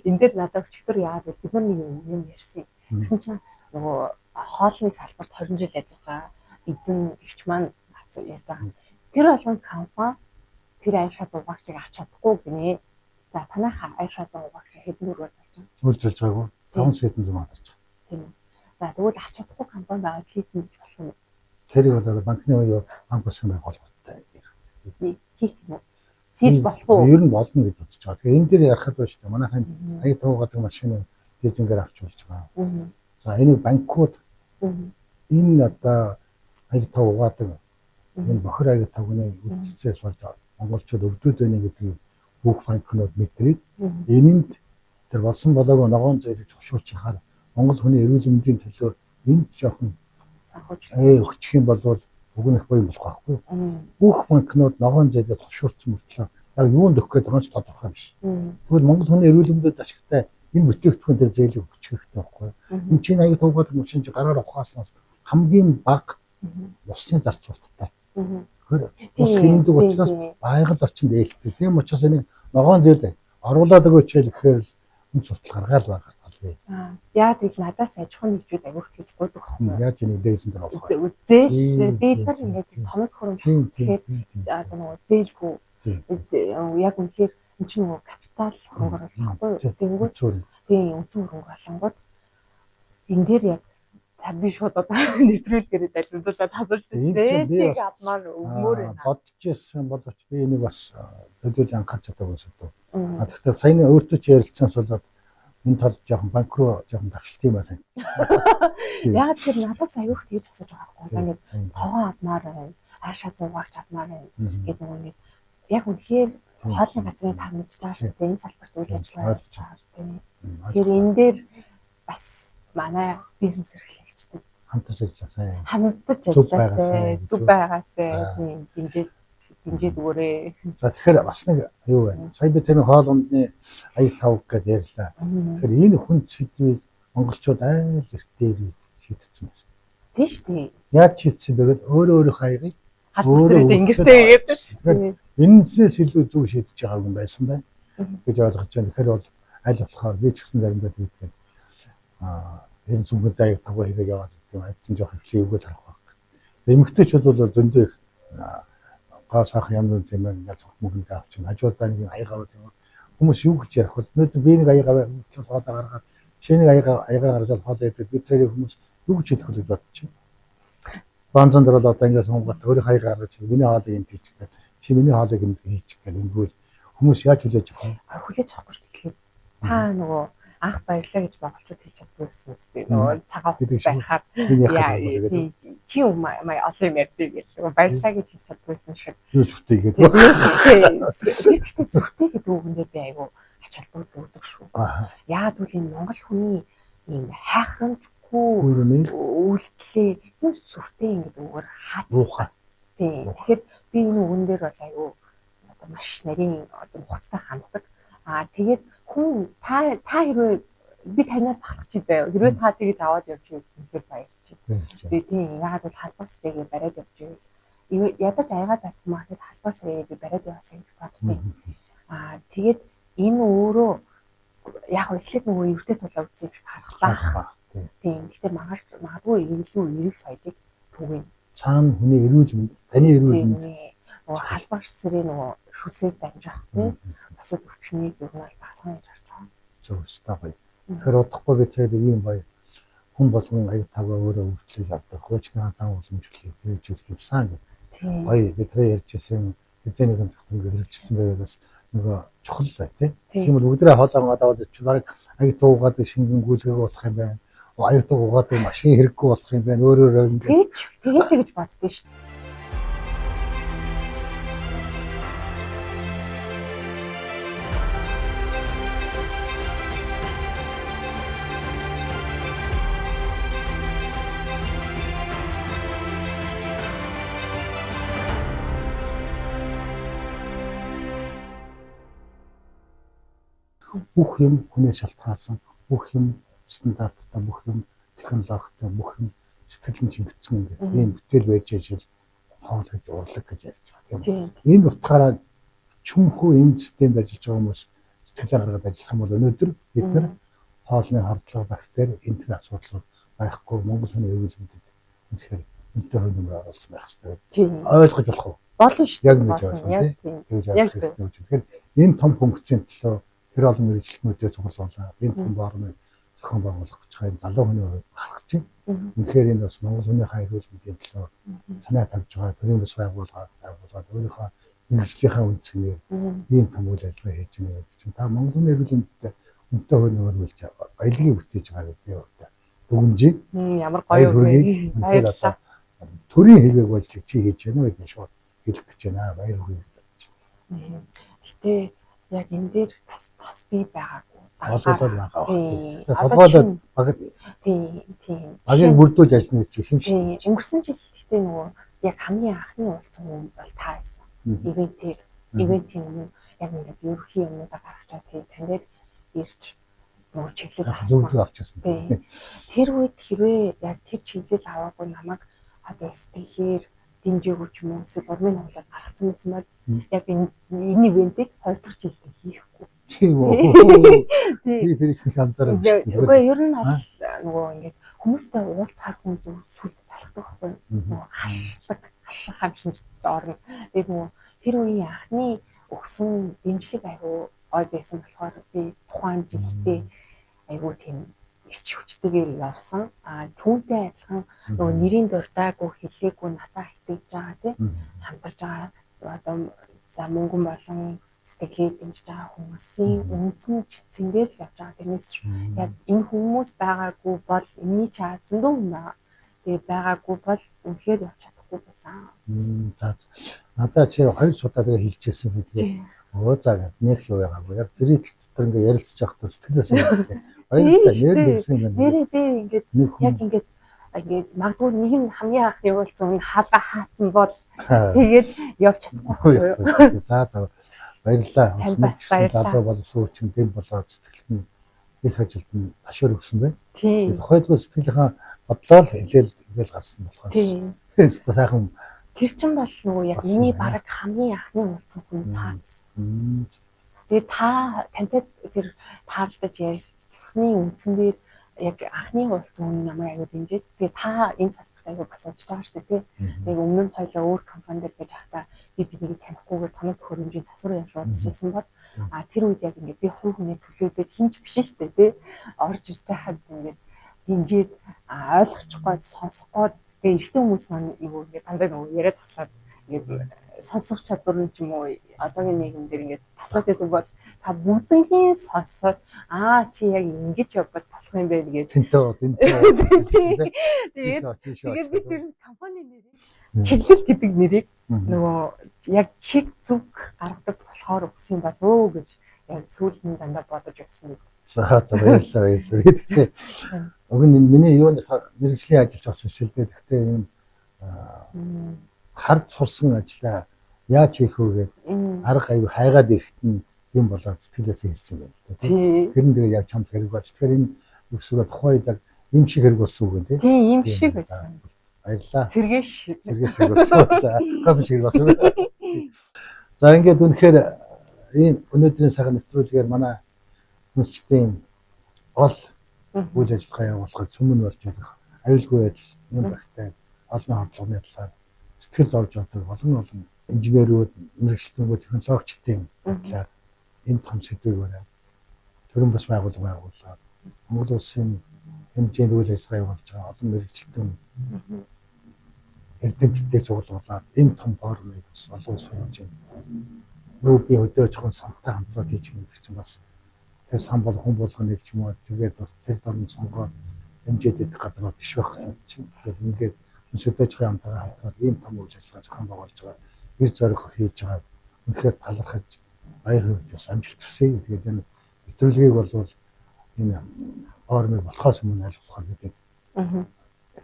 Энэ дээр надад өчигдөр яагаад вэ? Бид нар нэг юм ярьсан. Тэгсэн чинь нөгөө хоолны салбарт 20 жил ажиллаж байгаа эзэн эгч маань асуу ярьж байгаа. Тэр болгон компани тэр аяшаа зуугаагчийг авч чадахгүй гинэ. За танайхаа аяшаа зуугаагч хэдэн төгрөгөөр зарж байгаа? Үйлчилж байгаагүй 5 хэдэн зуун зарж байгаа. Тийм үү. За тэгвэл авч чадахгүй компани байгаа лизинг гэж болох юм уу? Тэрийг бол банкны үе банк улсын байгууллагатай хийх юм уу? Хийж болох уу? Ер нь болно гэж бодож байгаа. Тэгэхээр энэ дээр ярихад байна шүү дээ. Манайхан аяг туугадаг машины лизингээр авч болж байгаа. За энийг банкуд энэ одоо аяг тав угаадаг энэ бохир аяг тавгны үндсээс болж монголчууд өвдөд байна гэдгийг бүх банкнууд мэдрээд энэнд тэр болсон болоогүй ногоон зээлж хошуурч яхаар Монгол хүний эрүүл мэндийн төлөө энд жоохон санхүүжилт өгчих юм бол уг нь их боён болох байхгүй. Бүх банкнууд ногоон зээлд хошуурсан мөртлөө яг юунд өгөх гээд байгаа нь ч тодорхой биш. Тэгвэл Монгол хүний эрүүл мэндэд ашигтай энэ бүтээгдэхүүн дээр зээлийг өгчих хэрэгтэй байхгүй. Энэ чинь аяг туугаад машин чи гараар ухааснаас хамгийн бага усны зарцуулалттай. Тэгэхээр ус хэмнэдэг учраас байгаль орчинд ээлтэй. Тийм учраас энийг ногоон зээл оруулаад өгөөч гэхээр үн суртал гаргаал байгаа талбай. Яа тэгвэл надаас аж ахуйн нэгжүүд агиурт гэж гуйдаг байхгүй. Яаж энийг дээсэн дээр болох вэ? Зээл бид нар ингээд томог хөрөмж гэхээр одоо нөгөө зээлгүй яг үнэхээр энэ чинь нөгөө капитал хөрөнгө оруулалт байхгүй. Тэнгүүд тийм үндсэн хөрөнгө олонгууд энэ дээр яг за би шууд одоо нэвтрүүлгээрээ далимдуулаад асууж зээлийг авмаар өгмөр байна. Бодож ирсэн боловч би энийг бас төлөөлж анхаарч чадаагүй юм. Тэгэхээр саяны өөртөө чи ярилцсанаас болоод энэ тал жоохон банк руу жоохон давшилт юм аа санагдсан. Яг тэр надаас аюух тэгж асууж байгаа байхгүй. Ингээд тогон авмаар байна, аашаа зуугаагч авмаар байна гэдэг нөгөө ингээд яг үнэхээр хоолны газрын та мэдж байгаа шүү дээ. Энэ салбарт үйл ажиллагаа явуулж байгаа тийм. Тэгэхээр энэ дээр бас манай бизнес эрхлэгчдэд хамтарч ажилласаа. Хамтарч ажилласаа, зүг байгаасаа тийм дэмжиж. дэмжиж өгөөрэй. За тэгэхээр бас нэг юу байна. Сая би таны хоол ундны аяг тавг гэдээ ярьлаа. Тэгэхээр энэ хүн сэдвийг монголчууд айл эртээр шийдсэн байсан. Тийм шүү дээ. Яаж шийдсэн бэ гэвэл өөрөө өөрийнхөө аягийг өөрөө ингэртэй гэдэг. Энэсээс илүү зөв шийдэж байгааг юм байсан байна гэж ойлгож байна. Тэгэхээр бол аль болохоор би ч гэсэн заримдаа тэгдэг. Энэ зүнгэнд аяг тавга хийгээд яваад гэдэг юм. Хавтан жоох эхлэе өгöd харах байх. Эмэгтэйчүүд бол зөндөө их гоо сайхан янз янз юм ингээл цогт мөнгөнд авчин. Хажуудаа нэг аяг аваад юм. Хүмүүс юу гэж ярих вэ? Өнөөдөр би нэг аяг аваад хоолой гаргаад чи нэг аяга гаргаж хоолой идэх. Би тэр хүмүүс юу гэж хэлэх вэ гэж бодчих. Банзан дээр бол одоо ингээд сунгат өөрийнхөө аяг гаргаж миний хоолыг энд хийчих гэх. Чи миний хоолыг энд хийчих гэх. Ингэвэл хүмүүс яаж хүлээж авах вэ? Хүлээж авахгүй шүү дээ. Та нөгөө анх баярлаа гэж монголчууд хэлж чаддагсан үстэй. Нөгөө цагаан хувцас байхаар чи юм олон юм ярьдаг гэж. Нөгөө баярлаа гэж хэлж чаддагсан шиг. Юу сүртэй гэдэг. Тэр сүртэй гэдэг үгэндээ би айгүй ач холбогдол өгдөг шүү. Яагаад гэвэл энэ монгол хүний ийм хайхрамжгүй үйлдэлээ юм сүртэй ингээд үгээр хаац. Тийм. Тэгэхээр би энэ үгэн дээр бол айгүй одоо маш нарийн одоо нухацтай ханддаг. Аа тэгээд хүн та хэрвээ би танаар бахарх чи заяа. Хэрвээ та тэгэж аваад явж байвал үнэхээр баярлж байна. Би тийм яагаад бол халбаг сэрээгээ бариад явж байвал ядаж аягаад байх юм аа тэгэд халбаг сэрээгээ би бариад явсан гэж боддیں۔ Аа тэгээд энэ өөрөө яг эхлээд нөгөө эвэртэй тулаа үзсэн юм шиг харахлаа. Тийм. Тэгэхээр магадгүй илүү эерэг соёлыг түгээнэ. Цаана хүний эрүүл мэнд, таны эрүүл мэнд нөгөө халбаг сэрээ нөгөө шүсээр дамжих тийм бусад өвчнийг ер нь бол багасгана гэж харж байгаа. Зөв өстой гоё. Тэгэхээр удахгүй би тэгээд ийм гоё хүн болгон аяг тавгаа өөрөө үйлчлэж авдаг. Хуучны зан уламжлалыг хэрэгжүүлэх юмсан гэх. Гоё бид нар ярьж байсан хэзээ нэгэн цагт ингээ хэрэгжсэн байвал бас нөгөө чухал бай тий. Тийм бол бүгдээ хоолоо аваад чи баг аяг туугаад шингэн гүйлгээг болох юм байна. Аяг туугаад машин хэрэггүй болох юм байна. Өөрөөрөө ингээ тэгээсэй гэж боддөө шүү. Бүх юм хүнээс шалтгаалсан, бүх юм стандарттай, бүх юм технологитой, бүх юм сэтгэл нь чингэцсэн ингээд ийм бүтээл байж ижил хоол гэж урлаг гэж ярьж байгаа тийм. Энэ утгаараа чүнхүү энэ системд ажиллаж байгаа хүмүүс сэтгэлээ гаргаад ажиллах юм бол өнөөдөр бид нар хоолны хордлого, бактери энэ төр асуудлууд байхгүй Монгол хүний эрүүл мэндэд үнэхээр үнэтэй хувь нэмэр оруулсан байх хэрэгтэй. Ойлгож болох уу? Болно шүү. Яг ингэж ойлгох тийм. Яг зөв. Тэгэхээр энэ том функцийн төлөө тэр олон мэргэжилтнүүдээ цуглуулаад энэ том боормыг зохион байгуулах гэж байгаа энэ залуу хүний хувьд гарах гэж байна. Үнэхээр энэ бас Монгол хүний эрүүл мэндийн төлөө санаа тавьж байгаа төрийн бас байгууллагад өөрийнхөө мэргэжлийнхаа үнцгээр ийм том үйл ажиллагаа хийж байна гэдэг чинь та Монгол хүний эрүүл мэндэд үнэтэй хувь нэмэр үлж баялагийг бүтээж байгаа гэдэг би дүгнжээ. Ямар гоё үг вэ? Баярлалаа. Төрийн хэвээг ажлыг чи хийж байна гэж шууд хэлэх гэж байна. Баяр хүргэе. Гэтэ яг энэ дээр бас би байгаагүй. Олуулаад байгаа. Толгойлоод баг тийм. Багийг бүрдүүлж ажиллана гэж юм шиг. Өнгөрсөн жил гэхдээ нөгөө яг хамгийн анхны уулзсан хүн бол та байсан. Ивентийн өмнө яг ингээд ерөнхий юмнуудаа гаргачаа тийм тань дээр ирж нөгөө чиглэл авсан. Зөвлөгөө авчихсан. Тэр үед хэрвээ яг тэр чиглэл аваагүй намайг одоо сэтгэлээр дэмжээгүй ч юм уу эсвэл урмын хуглаад гаргацсан байсан бол яг энэ ивентийг 2 дахь жилдээ хийхгүй. Тийм үү. Би тэр их анзаарав. Үгүй ер нь бол нөгөө ингээд хүмүүстэй уулзахаар хүн зөв сүлд залхдаг байхгүй юу? Нөгөө хашдаг, хаших хамшинж орно. Тэгээд нөгөө тэр үеийн анхны өгсөн дэмжлэг айгүй гой байсан болохоор би тухайн жилдээ айгүй тийм эрч хүчтэйгээр явсан. А түүнтэй адилхан нөгөө нэрийн дурдаагүй хэлээгүй надад итгэж байгаа тийм хамтарч байгаа одоо за мөнгөн болон сэтгэлээр дэмжиж байгаа хүмүүсийн үндсэн чицэн дээр л явж байгаа. Тэрнээс яг энэ хүмүүс байгаагүй бол энэний чаа зөндөө хүн байгаа. Тэгээ байгаагүй бол үнэхээр явж чадахгүй байсан. За надаа чи хоёр удаа тэгээ хэлжсэн юм тэгээ. Өө за гэд нэг юу байгаагүй. Яг зэрэг дотор ингээ ярилцж байхдаа сэтгэлээс юм. Баярлалаа. Нэр дэмсэн юм байна. Нэрээ би ингээд яг ингээд Ингээд магадгүй нэг нь хамгийн анхны уулзсан нь хаалга хаацсан бол тэгээд явж чадахгүй юу? За за баярлалаа. Бас баярлалаа. Залуу боловсон хүчин дэм болоод сэтгэлд нь их ажилд нь ташуур өгсөн байна. Тийм. Тухайд сэтгэлийнхаа бодлоо л хэлээл гарсан болохоор. Тийм. Сайхан. Тэр чинь бол нөгөө яг миний бараг хамгийн анхны уулзсан хүн та гэсэн. Тэгээд та тантай тэр таалдаж ярьсны үндсэн дээр яг анхны уулзсан хүн намайг аягүй дэмжиж. Тэгээд та энэ салбарт аягүй бас удаж байгаа шүү дээ, тий. Тэгээд өмнө нь хоёлаа өөр компани дээр байж байхдаа би биднийг танихгүйгээр тоног төхөөрөмжийн засвар юм шуудчихсан бол тэр үед яг ингээд би хувь хүнээ төлөөлөөд хинч биш шүү дээ, тий. Орж ирж байхад ингээд дэмжиж ойлгочих гоо сонсох гоо. Тэгээ эрэгтэй хүмүүс маань юу ингээд дандаа нөгөө яриа таслаад ингээд сонсох чадвар нь ч юм уу одоогийн нийгэм дээр ингээд таслаад байдаг бол та бүгднгийн сонсоод чи яг ингэж явбал болох юм байна гэж. Тэнтээ. Тэгээд би тэр компани нэрийг чиглэл гэдэг нэрийг нөгөө яг чиг зүг гаргадаг болохоор өгсөн болов уу гэж яг сүүлд нь дандаа бодож явсан юм. За баярлалаа. Тэгэхдээ уг нь миний юуны мэргэжлийн ажиллаж бас биш л дээ. Тэгэхдээ юм хард сурсан ажлаа яаж хийх вэ гэдэг арга аюу хайгаад ирэхэд нь юм болоод сэтгэлээсээ хэлсэн юм л дээ. Тэр нь тэгээ яг чамд хэрэг болж. Тэгэхээр энэ юусгаа тухайн үед яг юм шиг хэрэг болсон үг юм тий. Тийм, юм шиг байсан. Баярлалаа. Сэргээш. Сэргээш хэрэг болсон. За, кофе шиг болсон. За ингээд үнэхээр энэ өнөөдрийн сайхан нэвтрүүлгээр манай хүнсчдийн гол үйл ажиллагаа явуулахыг цөмөн болж байгаа. Аюулгүй байдал, юм багтай олон хордлогын талаар сэтгэл зовж явдаг олон инженерүүд, мэргэжилтэнгүүд, технологичдын талаар энэ том сэдвийг бариад төрийн бас байгууллага байгууллаа. Монгол улсын хэмжээнд үйл ажиллагаа явуулж байгаа олон мэргэжилтэн эрдэмтдийг цуглуулад энэ том форумыг бас олон улсын хэмжээнд нүүбийн хөдөө аж ахуйн самтай хамтраад хийж гэдэг чинь бас тэр сан бол хүн болгоно ч юм уу тэгээд бас тэр дорн сонгоод хэмжээд идэх газрууд биш байх юм чинь. Тэгээд ингээд хөдөө аж ахуйн хамтаа хамтраад ийм том үйл ажиллагаа зохион байгуулж байгаа гэр зориг хийж байгаа үнэхээр талархаж баяр хөөрч бас амжилт хүсье. Тэгээд энэ нэвтрүүлгийг бол энэ форумыг болохоос өмнө аль болохоор бид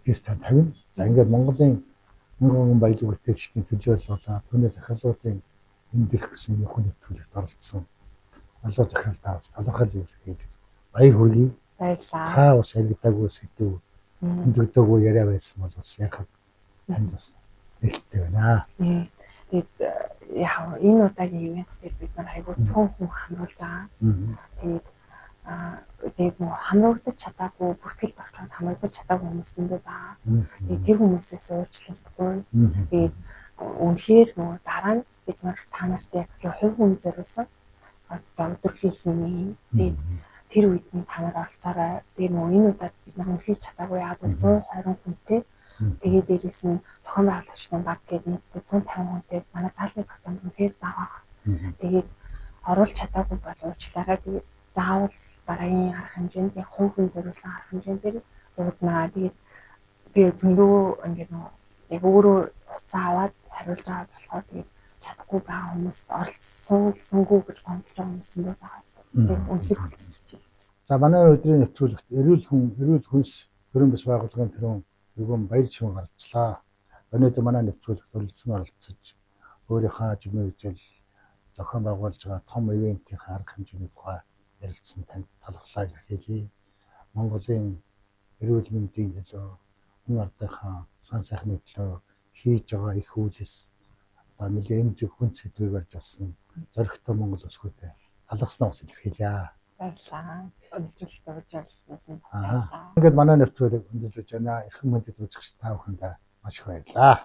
гэр тавина. За ингээд Монголын мөнгөн баялаг бүтээгчдийн төлөөлөл болоод түүний захирлуудын эндэх гэсэн юм нэвтрүүлэгт оролцсон олон захиралтай талархал илгээдэг. Баяр хүргэе. Баярлалаа. Та бас яригдаагүй сэдв өндөрдөөгүй яриа байсан бол бас ярихад танд бас нээлттэй байна. Тэгээд яг энэ удаагийн ивент дээр бид нар айгүй цөөн хүн хамруулж байгаа. Тэгээд тэгээд нөгөө хамрагдаж чадаагүй, бүртгэлд орчоод хамрагдаж чадаагүй хүмүүс зөндөө байгаа. Тэгээд тэр хүмүүсээс уучлалтгүй. Тэгээд үнэхээр нөгөө дараа нь бид нар та нарт яг хувь хүн зориулсан одоо өдөрлөгийн хийнэ. Тэгээд тэр үед нь та нар оролцоорой. Тэгээд нөгөө энэ удаад бид нар үнэхээр чадаагүй. Яг бол 120 хүнтэй. Тэгээд дээрэс нь зохион байгуулагчдын баг гэдэг нийтдээ 150 хүнтэй. Манай заалны тогтоомж үнэхээр бага. Тэгээд оруулж чадаагүй бол уучлаарай. Тэгээд заавал дараагийн арга хэмжээнд яг хувь хүн зориулсан арга хэмжээнд дээр дууднаа. Тэгээд би зөндөө ингээд нөгөө яг өөрөө хуцаа аваад хариулж байгаа болохоор тэгээд чадахгүй байгаа хүмүүст оролцсонгүй гэж гомдолж байгаа хүмүүс зөндөө байгаа. Тэгээд үнэхээр хүлцэж байна. За манай өдрийн нэвтрүүлэгт эрүүл хүнс төрийн бас байгууллагын тэрүүн өргөн баяр шивэн гаргалцлаа. Өнөөдөр манай нэвтрүүлэгт оролцсон оролцож өөрийнхөө ажил мэргэжил зохион байгуулж байгаа том ивентийн арга хэмжээний тухай ярилцсан танд талархлаа илэрхийлье. Монголын эрүүл мэндийн төлөө, хүн ардынхаа сан сайхны төлөө хийж байгаа их үйлс одоо нэлээд эмзэг хүн сэдвийг барьж авсан зоригтой Монгол өсгөөтэй талархснаа бас илэрхийлье. Баярлалаа. Нэвтрүүлэгт орж ирсэн бас баярлалаа. Ингээд манай нэвтрүүлэг өндөрлөж байна. Эрхэм мөндөд үзэгч та бүхэндээ маш их баярлалаа.